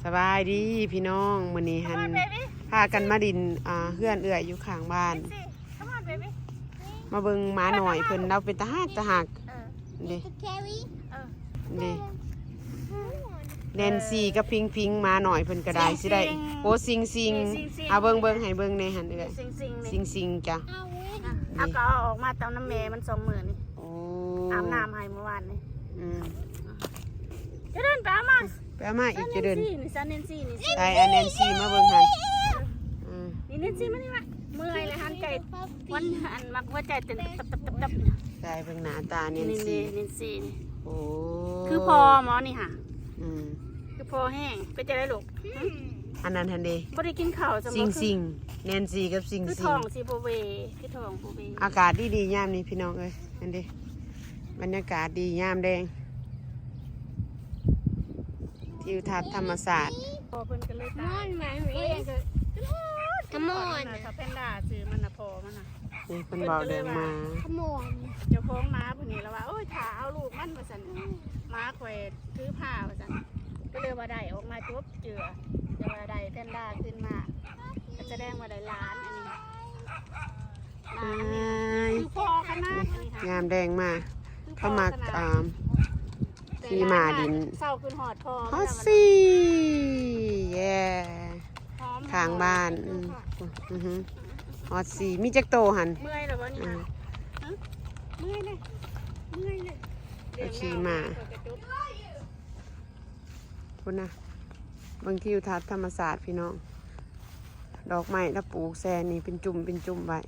ສະບາຍດີພີ່ນ້ອງ ມື້ນີ້ຫັ້ນ Come on, baby. ພາກັນມາຫຼິ້ນ ອ່າ ເຮືອນເອື້ອຍຢູ່ຂ້າງບ້ານ Let's see. Come on, baby. ມາເບິ່ງໝານ້ອຍເພິ່ນ ລາວເປັນຕາຮັກຕາຮັກ ເອີ ເດ້ Carry. ເອີ ເດ້ ແນນຊີກັບພິງພິງ ໝານ້ອຍເພິ່ນກໍໄດ້ ຊິໄດ້ ຊິງໆ ໂອ້ ຊິງໆ ຊິງໆ ເອົາເບິ່ງ ເບິ່ງໃຫ້ເບິ່ງແດ່ຫັ້ນເອື້ອຍ ຊິງໆ ນີ້ ຊິງໆ ຈ້ະ ເອົາເວີຍ ອ່ະ ເອົາກໍເອົາອອກມາຕາມນ້ຳແມ່ມັນສອງມື້ນີ້ ໂອ້ ອາບນ້ຳໃຫ້ມື້ວານນີ້ ອືມ ຈະເດີນໄປເອົາມາ ໄປເອົາມາອີກ ຈະເດີນ ນີ້ ແນນຊີ ນີ້ ໃສ່ ແນນຊີ ນີ້ ໃສ່ ອ່ະ ແນນຊີ ມາເບິ່ງຫັ້ນ ອືມ ນີ້ ແນນຊີ ມານີ້ມາ ເມື່ອຍແລ້ວຫັ້ນ ໃຈ ວັນ ອັນ ມັກຫົວໃຈເຕັ້ນຕັບໆໆໆ ໃສ່ ເບິ່ງໜ້າຕາແນນຊີ ນີ້ ແນນຊີ ນີ້ ໂອ້ ຄືພໍ່ໝໍນີ້ຫາ ອືມ ຄືພໍ່ແຮງ ເປັນຈັ່ງໃດລູກ? ອັນນັ້ນຫັ້ນເດ ບໍ່ໄດ້ກິນເຂົ້າ ຊິງໆ ແນນຊີກັບຊິງໆ ຄືທ້ອງຊິບໍ່ເວ ຄືທ້ອງບໍ່ເວ ອາກາດດີໆ ຍາມນີ້ພີ່ນ້ອງເອີຍ ຫັ້ນເດ ບັນຍາກາດດີຍາມແລງ ທິວທັດທຳມະຊາດ ພໍ່ເພິ່ນກໍເລີຍຕາຍ Come on, ແພນດ້າ ຊື່ມັນນະ ພໍ່ມັນນະ ນີ້ເພິ່ນເວົ້າເລື່ອງໝາ Come on. ເຈົ້າຂອງໝາເພິ່ນນີ້ລະວ່າ ໂອ້ຍ ຖ້າເອົາລູກມັນວ່າຊັ້ນ ໝາຂ້ອຍຖືພາວ່າຊັ້ນ ກໍເລີຍວ່າໄດ້ອອກມາຈົບເຈື່ອ ແຕ່ວ່າໄດ້ແພນດ້າຄືນມາ ກໍສະແດງວ່າໄດ້ຫຼານ ອັນນີ້ ຫຼານນີ້ຄືພໍ່ຂະໜາດ ຍາມແລງມາ ເຂົາມັກ ອ່າ ຂີ່ມ້າຫຼິ້ນ ເຊົ້າຂຶ້ນຮອດພໍ່ ຮອດສີ່ ແຢ້ ຂ້າງບ້ານ ອືມ ອືຮຶ ຮອດສີ່ ມີຈັກໂຕຫັ້ນ? ເມື່ອຍແລ້ວບໍ່ນີ້ ອືມ ຮະ? ເມື່ອຍເດ້ ເມື່ອຍເດ້ ເອົາຂີ່ມ້າ ພຸ້ນນະ ເບິ່ງທິວທັດທຳມະຊາດພີ່ນ້ອງ ດອກໄມ້ລະປູກແຊ່ນີ້ເປັນຈຸ່ມເປັນຈຸ່ມໄວ້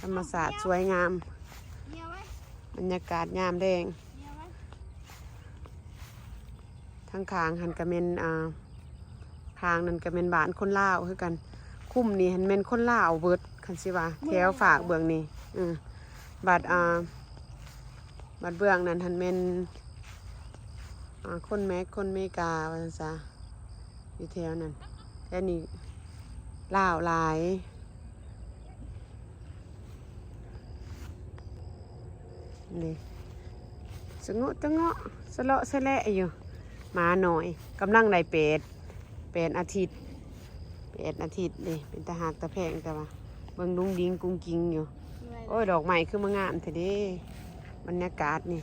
ທຳມະຊາດສວຍງາມ ບັນຍາກາດຍາມແລງ ທາງຂ້າງຫັ້ນກະແມ່ນ ອ່າ ຂ້າງນັ້ນກະແມ່ນບ້ານຄົນລາວຄືກັນ ຄຸ້ມນີ້ຫັ້ນແມ່ນຄົນລາວເບິດ ຄັນຊິວ່າແຖວຟາກເບື້ອງນີ້ ເອີ ບັດ ອ່າ ບັດເບື້ອງນັ້ນຫັ້ນແມ່ນ ອ່າ ຄົນແມັກ ຄົນເມກາ ວ່າຊັ້ນຊະ ຢູ່ແຖວນັ້ນ ແຖວນີ້ລາວຫຼາຍ ນີ້ ສະເງາະຕະເງາະ ສະເລາະສະແລະຢູ່ ໝານ້ອຍ ກຳລັງໄດ້ແປດ ແປດອາທິດ ແປດອາທິດເດ້ ເປັນຕາຮັກຕາແພງ ແຕ່ວ່າເບິ່ງດຸ້ງດິ້ງກຸ້ງກິ້ງຢູ່ ໂອ້ຍ ດອກໄມ້ຄືມາງາມແທ້ເດ້ ບັນຍາກາດນີ້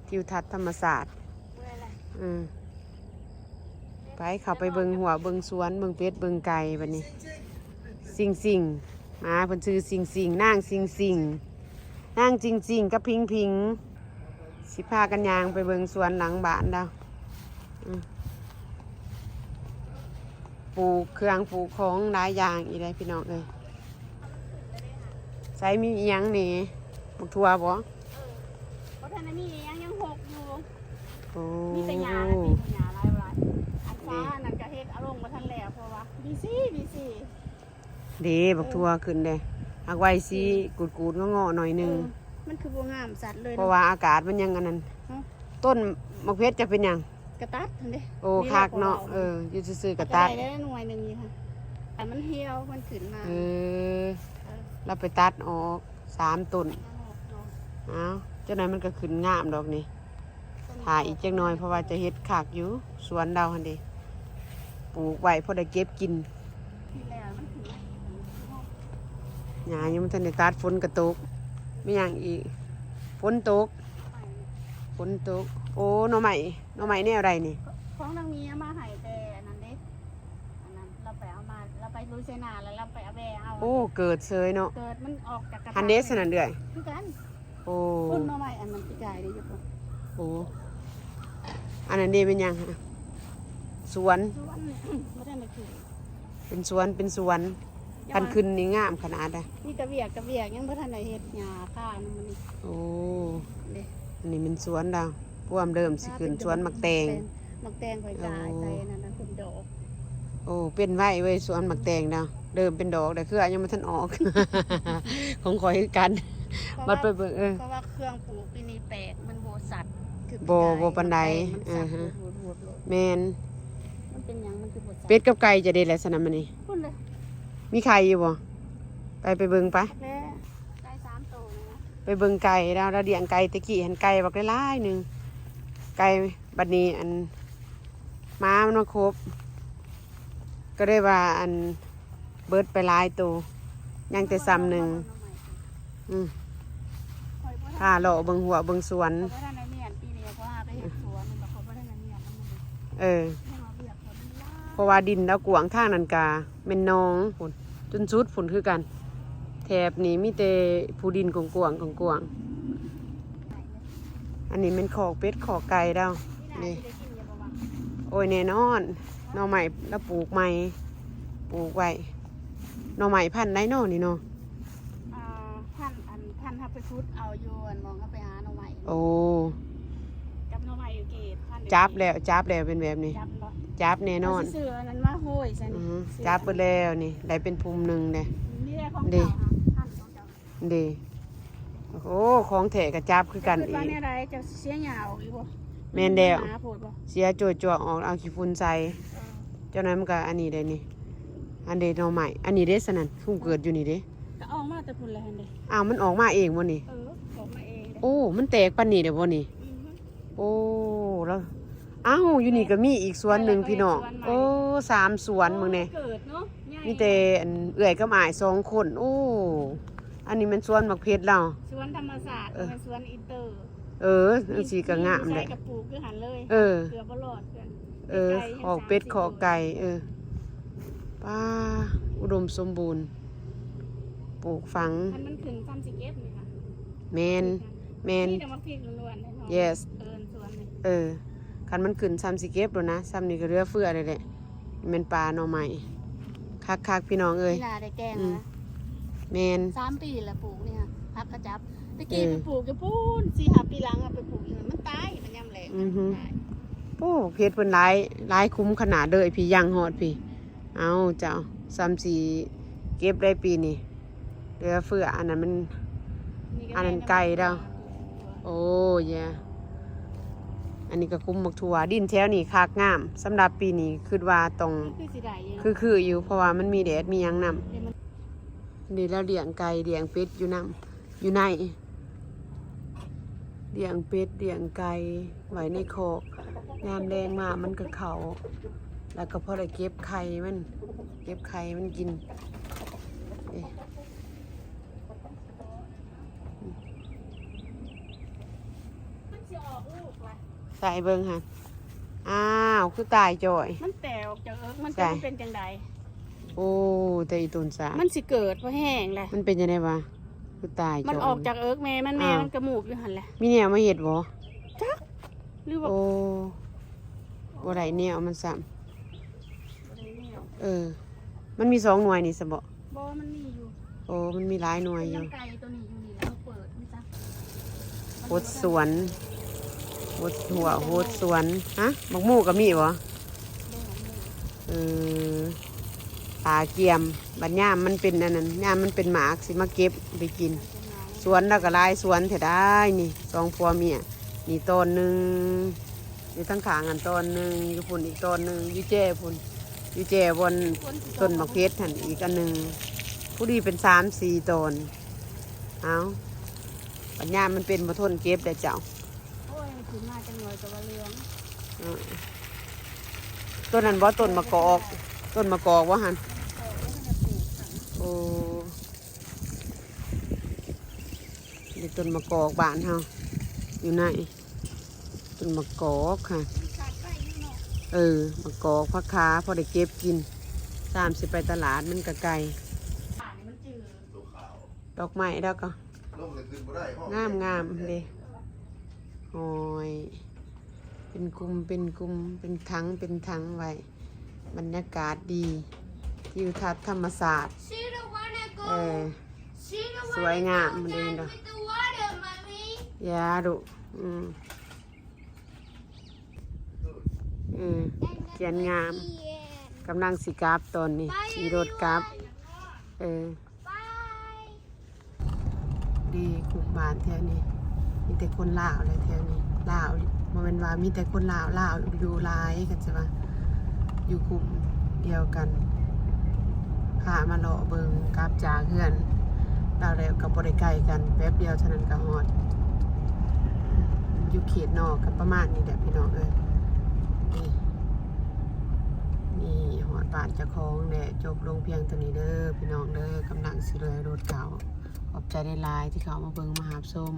ທິວທັດທຳມະຊາດ ເອີ ໄປ ເຂົ້າໄປເບິ່ງຮົ້ວເບິ່ງສວນ ເບິ່ງເປັດເບິ່ງໄກ່ບັດນີ້ ຊິງໆ ໝາເພິ່ນຊື່ຊິງໆ ນາງຊິງໆ ນາງຈິງໆ ກັບພິງພິງ ຊິພາກັນຍ່າງໄປເບິ່ງສວນຫຼັງບ້ານລາວ ອືມ ປູກເຄື່ອງປູກຂອງຫຼາຍຢ່າງອີກເດ້ພີ່ນ້ອງເອີຍ ໃສມີອີ່ຫຍັງແດ່ ບັກຖົ່ວບໍ? ເອີ ບໍ່ທັນໄດ້ມີອີ່ຫຍັງ ຍັງຮົກຢູ່ ໂອ້ ມີແຕ່ຫຍ້າ ມີແຕ່ຫຍ້າຫຼາຍໆ ອັນຊາອັນນັ້ນກະເຮັດເອົາລົງບໍ່ທັນແລ້ວ ເພາະວ່າບີຊີ ບີຊີ ເດ້ ບັກຖົ່ວຂຶ້ນເດ້ ຫາກໄວ້ສີກູດໆ ເງາະໆ ໜ້ອຍໜຶ່ງ ເອີ ມັນຄືບໍ່ງາມສັດເລີຍ ເພາະວ່າອາກາດມັນຍັງອັນນັ້ນ ຮະ ຕົ້ນໝາກເຜັດຈະເປັນຫຍັງ? ກະຕັດຫັ້ນເດ້ ໂອ້ ຄັກເນາະ ເອີ ຢູ່ຊື່ໆ ກະຕັດ ກະໄດ້ແລ້ວໜ່ວຍໜຶ່ງນີ້ຫັ້ນ ອັນມັນຫ່ຽວ ມັນຂຶ້ນມາ ເອີ ເອີ ລາວໄປຕັດອອກສາມຕົ້ນ ເອົາ ຈັກໜ້ອຍມັນກະຂຶ້ນງາມດອກນີ້ ຖ້າອີກຈັກໜ່ອຍ ເພາະວ່າຈະເຮັດຄັກຢູ່ ສວນລາວຫັ້ນເດ້ ປູກໄວ້ພໍໄດ້ເກັບກິນ ຫຍ້າຍັງບໍ່ທັນໄດ້ຕັດ ຝົນກະຕົກ ມີຫຍັງອີກ ຝົນຕົກ ຝົນຕົກ ໂອ້ ໜໍ່ໄມ້ ໜໍ່ໄມ້ແນວໃດນີ້? ຂອງນາງມີເອົາມາໃຫ້ແຕ່ອັນນັ້ນເດ້ ອັນນັ້ນລາວໄປເອົາມາ ລາວໄປລຸຍໄຊນາ ແລ້ວລາວໄປເອົາແວ່ເອົາ ໂອ້ ເກີດເສີຍເນາະ ເກີດ ມັນອອກຈາກກະຖາງ ຫັ້ນເດ້ ຊັ້ນນັ້ນເອື້ອຍ ຄືກັນ ໂອ້ ພຸ້ນໜໍ່ໄມ້ອັນນັ້ນປີກາຍເດ້ຢູ່ພຸ້ນ ໂອ້ ອັນນັ້ນເດ້ແມ່ນຫຍັງຫະ? ສວນ ສວນ ບໍ່ທັນໄດ້ຂຶ້ນ ເປັນສວນ ເປັນສວນ ຄັນຂຶ້ນນີ້ງາມຂະໜາດໃດ ມີແຕ່ວຽກ ແຕ່ວຽກ ຍັງບໍ່ທັນໄດ້ເຮັດຫຍ້າຄານຳມັນນີ້ ໂອ້ ເດ້ ອັນນີ້ແມ່ນສວນດາວ ພວມເລີ່ມຊິຂຶ້ນສວນໝາກແຕງ ໝາກແຕງຂ້ອຍກາຍໃສ່ນັ້ນນະ ເປັນດອກ ໂອ້ ເປັນໄວເວີຍ ສວນໝາກແຕງນະ ເລີ່ມເປັນດອກແລ້ວ ເຄືອຍັງບໍ່ທັນອອກ ຂອງຂ້ອຍຄືກັນ ເພາະວ່າ ບັດໄປເບິ່ງ ເອີ ເພາະວ່າເຄື່ອງປູກປີນີ້ແປກ ມັນບໍ່ສັດ ຄື ບໍ່ ບໍ່ປານໃດ ມັນສັດ ເອີ ໂຫດໆ ແມ່ນ ມັນເປັນຫຍັງ ມັນຄືບໍ່ສັດ ເປັດກັບໄກ່ຈະໄດ້ແລ້ວຊັ້ນນະມື້ນີ້ ພຸ້ນເລີຍ ມີໄຂ່ຢູ່ບໍ່? ໄປ ໄປເບິ່ງໄປ ແລ້ວໄກ່ສາມໂຕນະ ໄປເບິ່ງໄກ່ ລາວ ລາວລ້ຽງໄກ່ ແຕ່ກີ້ຫັ້ນໄກ່ບັກຫຼາຍໆໜຶ່ງ ໄກ່ ບັດນີ້ອັນ ໝາມັນມາຄົບ ກໍໄດ້ວ່າອັນເບິດໄປຫຼາຍໂຕ ຍັງແຕ່ຊ່ຳໜຶ່ງ. ອືມ ພາເລາະເບິ່ງຮົ້ວເບິ່ງສວນ. ຂ້ອຍບໍ່ທັນໄດ້ມຽນ ປີນີ້ເພາະຫາໄປເຮັດສວນ ແມ່ນບໍ່ ຂ້ອຍບໍ່ທັນໄດ້ມຽນນຳມັນ. ເອີ ເພາະວ່າເວຍກ ເພາະວ່າດິນລາວກວ້າງ ທາງນັ້ນກະແມ່ນໜອງພຸ້ນ ຈົນສຸດພຸ້ນຄືກັນ. ແຖບນີ້ມີແຕ່ພູດິນກວ້າງໆ ກວ້າງໆ. ອັນນີ້ແມ່ນຄອກເປັດຄອກໄກ່ລາວນີ້. ໂອ້ຍ ແນ່ນອນ ໜໍ່ໄມ້ລາວປູກໃໝ່ ປູກໄວ້. ໜໍ່ໄມ້ພັນໃດນໍນີ້ນໍ? ອ່າ ພັນ ອັນ ພັນເຮົາໄປຂຸດເອົາຢູ່ ອັນ ໝ່ອງເຮົາໄປຫາໜໍ່ໄມ້. ໂອ້ ຈັບໜໍ່ໄມ້ຢູ່ເຂດ ພັນຢູ່ ຈັບແລ້ວ ຈັບແລ້ວເປັນແບບນີ້ ຈັບບໍ່? ຈັບແນ່ນອນ. ເຮົາຊິຊື້ອັນນັ້ນມາໂຮຍໃສ່ນີ້ ອືຮຶ ຈັບເບິດແລ້ວນີ້ ໄດ້ເປັນພຸ້ມໜຶ່ງເດ້. ນີ້ແຫຼະຂອງເຈົ້າ ເດ້ ຫັ້ນຂອງເຈົ້າ ເດ້. ໂອ້ ຂອງແທ້ກໍຈັບຄືກັນອີກ. ເຈົ້າຄິດວ່າແນວໃດ ເຈົ້າຊິເສຍຫຍ້າອອກຢູ່ບໍ່? ແມ່ນແລ້ວ ມັນໜາໂພດບໍ່? ເສຍໂຈວຈວກອອກ ເອົາຂີ້ຝຸ່ນໃສ່. ເອີ ເຈົ້ານັ້ນມັນກໍອັນນີ້ເດ້ນີ້ ອັນເດ້ໜໍ່ໄມ້ ອັນນີ້ເດ້ ສະນັ້ນ ທຸ່ມເກີດຢູ່ນີ້ເດ້. ກໍອອກມາແຕ່ພຸ້ນແຫຼະຫັ້ນເດ້. ອ້າວ ມັນອອກມາເອງບໍ່ນີ້? ເອີ ອອກມາເອງເດ້. ໂອ້ ມັນແຕກປານນີ້ເດ້ບໍ່ນີ້? ອືຮຶ ໂອ້ ລະ ອ້າວ ຢູ່ນີ້ກໍມີອີກສວນໜຶ່ງພີ່ນ້ອງ. ໂອ້ ສາມສວນເບິ່ງແດ່. ໂອ້ ເກີດເນາະ ໃຫຍ່ ມີແຕ່ອັນເອື້ອຍກັບອ້າຍສອງຄົນ. ໂອ້ ອັນນີ້ແມ່ນສວນໝາກເຜັດລາວ ສວນທຳມະຊາດ ເອີ ບໍ່ແມ່ນສວນອິນເຕີ. ເອີ ຈັ່ງຊີ້ກໍງາມແຫຼະ ໃສ່ກະປູກຄືຫັ້ນເລີຍ. ເອີ ເກືອບບໍ່ລອດເພື່ອນ. ເອີ ຄອກເປັດຄອກໄກ່. ເອີ ປ້າ ອຸດົມສົມບູນ ປູກຝັງ. ຄັນມັນຂຶ້ນຊ້ຳຊິເກັບນີ້ນະ. ແມ່ນ ແມ່ນ ມີແຕ່ໝາກພິກລ້ວນໆເດ້ເນາະ. Yes ເອີ ສວນນີ້ ເອີ ຄັນມັນຂຶ້ນຊ້ຳຊິເກັບໂລດນະ. ຊ້ຳນີ້ກໍເຫຼືອເຟືອເລີຍແຫຼະ. ແມ່ນປ່າໜໍ່ໄມ້ຄັກໆ ພີ່ນ້ອງເອີຍ. ປີໜ້າໄດ້ແກງ ອືມ ລະ ແມ່ນ ສາມປີລະປູກນີ້ ຜັກກະຈັບ. ແຕ່ກີ້ ເອີ ໄປປູກຢູ່ພຸ້ນ ສີ່ຫ້າປີຫຼັງ ເອົາໄປປູກຢູ່ ມັນຕາຍ ມັນຍາມແລ້ງ ອືຮຶ ຕາຍ. ໂອ້ ເຫັດເພິ່ນຫຼາຍ ຫຼາຍຄຸ້ມຂະໜາດເລີຍ ພີ້ ຍັງຮອດພີ້. ເອົາເຈົ້າ ສ່ຳຊິເກັບໄດ້ປີນີ້ ເຫຼືອເຟືອ. ອັນນັ້ນມັນ ອັນນັ້ນໄກ່ດາວ. ໂອ້ ເຢຍ ອັນນີ້ກໍຄຸ້ມໝາກຖົ່ວ. ດິນແຖວນີ້ຄັກງາມ ສຳລັບປີນີ້ຄິດວ່າຕ້ອງ ຄື ຄືຢູ່ ເພາະວ່າມັນມີແດດມີຫຍັງນຳ. ນີ້ລາວລ້ຽງໄກ່ລ້ຽງເປັດຢູ່ນຳ ຢູ່ໃນ ລ້ຽງເປັດລ້ຽງໄກ່ໄວ້ໃນຄອກ. ຍາມແລງມາມັນກໍເຂົ້າ ແລ້ວກໍພໍໄດ້ເກັບໄຂ່ມັນ ເກັບໄຂ່ມັນກິນ. ເອີ ມັນຊິອອກລູກລະ ໃສ່ເບິ່ງຫັ້ນ. ອ້າວ ຄືຕາຍຈ້ອຍ. ມັນແຕກອອກຈາກເອິກ ມັນ ໃສ່ ເປັນ ເປັນຈັ່ງໃດ? ໂອ້ ແຕ່ອີ່ຕົນສາ ມັນຊິເກີດບໍ່ແຮງແຫຼະ. ມັນເປັນຈັ່ງໃດວະ? ຄືຕາຍ ມັນອອກຈາກເອິກແມ່ມັນ ແມ່ມັນກະມູບຢູ່ຫັ້ນແຫຼະ. ມີແນວມາເຮັດບໍ່? ຈັກ ຫຼືວ່າ ໂອ້ ບໍ່ໄດ້ແນວມັນຊ້ຳ. ບໍ່ໄດ້ແນວ. ເອີ ມັນມີສອງໜ່ວຍນີ້ຊະບໍ? ບໍ່ ມັນມີຢູ່. ໂອ້ ມັນມີຫຼາຍໜ່ວຍຢູ່. ໄກ່ຕົວນີ້ຢູ່ນີ້ ເຮົາເປີດມັນຊະ. ຫົດສວນ ຫົດຫົວ ຫົດສວນ. ຮະ ໝາກໂມກໍມີບໍ່? ເອີ ປາກຽມ ບັດຍາມມັນເປັນອັນນັ້ນ ຍາມມັນເປັນໝາກ ຊິມາເກັບໄປກິນ. ສວນລາວກໍຫຼາຍສວນແທ້ດາຍນີ້ ສອງຜົວເມຍ. ນີ້ຕອນໜຶ່ງ ຢູ່ທາງຂ້າງຫັ້ນຕອນໜຶ່ງ ຢູ່ພຸ້ນອີກຕອນໜຶ່ງ ຢູ່ແຈພຸ້ນ ຢູ່ແຈບ່ອນຕົ້ນໝາກເຜັດຫັ້ນອີກອັນໜຶ່ງ. ພໍດີເປັນສາມສີ່ຕອນ. ເອົາ ບັດຍາມມັນເປັນບໍ່ທົນເກັບແລ້ວເຈົ້າ. ໂອ້ຍ ຂຶ້ນມາຈັກໜ່ອຍກໍວ່າເຫຼືອງ. ເອີ ຕົ້ນນັ້ນບໍ່? ຕົ້ນໝາກກອກ ຕົ້ນໝາກກອກບໍ່ຫັ້ນ? ໂອ້ ນີ້ຕົ້ນໝາກກອກບ້ານເຮົາ ຢູ່ໃນຕົ້ນໝາກກອກຫັ້ນ. ເອີ ໝາກກອກ ຜັກຄາ ພໍໄດ້ເກັບກິນ. ຕາມຊິໄປຕະຫຼາດມັນກະໄກ. ດອກໄມ້ແລ້ວກໍງາມໆເດ້. ໂອ້ຍ ເປັນກຸ່ມເປັນກຸ່ມ ເປັນຖັງເປັນຖັງໄວ້. ບັນຍາກາດດີ ທິວທັດທຳມະຊາດ. ເອີ ສວຍງາມເດ້. ຢ່າດຸ ອືມ ອືມ ຂຽນງາມ. ກຳລັງຊິກັບຕອນນີ້ ຂີ່ລົດກັບ. ເອີ ເດ້ ຄຸ້ມບ້ານແຖວນີ້ ມີແຕ່ຄົນລາວແຫຼະແຖວນີ້. ລາວ ບໍ່ແມ່ນວ່າມີແຕ່ຄົນລາວ ລາວຢູ່ຫຼາຍ ຄັນຊິວ່າຢູ່ກຸ່ມດຽວກັນ. ພາມາເລາະເບິ່ງ ກັບຈາກເຮືອນລາວແລ້ວກໍບໍ່ໄດ້ໄກກັນ ແປັບດຽວເທົ່ານັ້ນກໍຮອດ. ຢູ່ເຂດນອກກໍປະມານນີ້ແຫຼະພີ່ນ້ອງເອີຍ. ນີ້ ບ້ານເຈົ້າຂອງແຫຼະ. ຈົບລົງພຽງເທົ່ານີ້ເດີພີ່ນ້ອງເດີ, ກຳລັງຊິເລື່ອຍລົດເຂົ້າ. ຂອບໃຈຫຼາຍໆທີ່ເຂົ້າມາເບິ່ງມາຮັບຊົມ.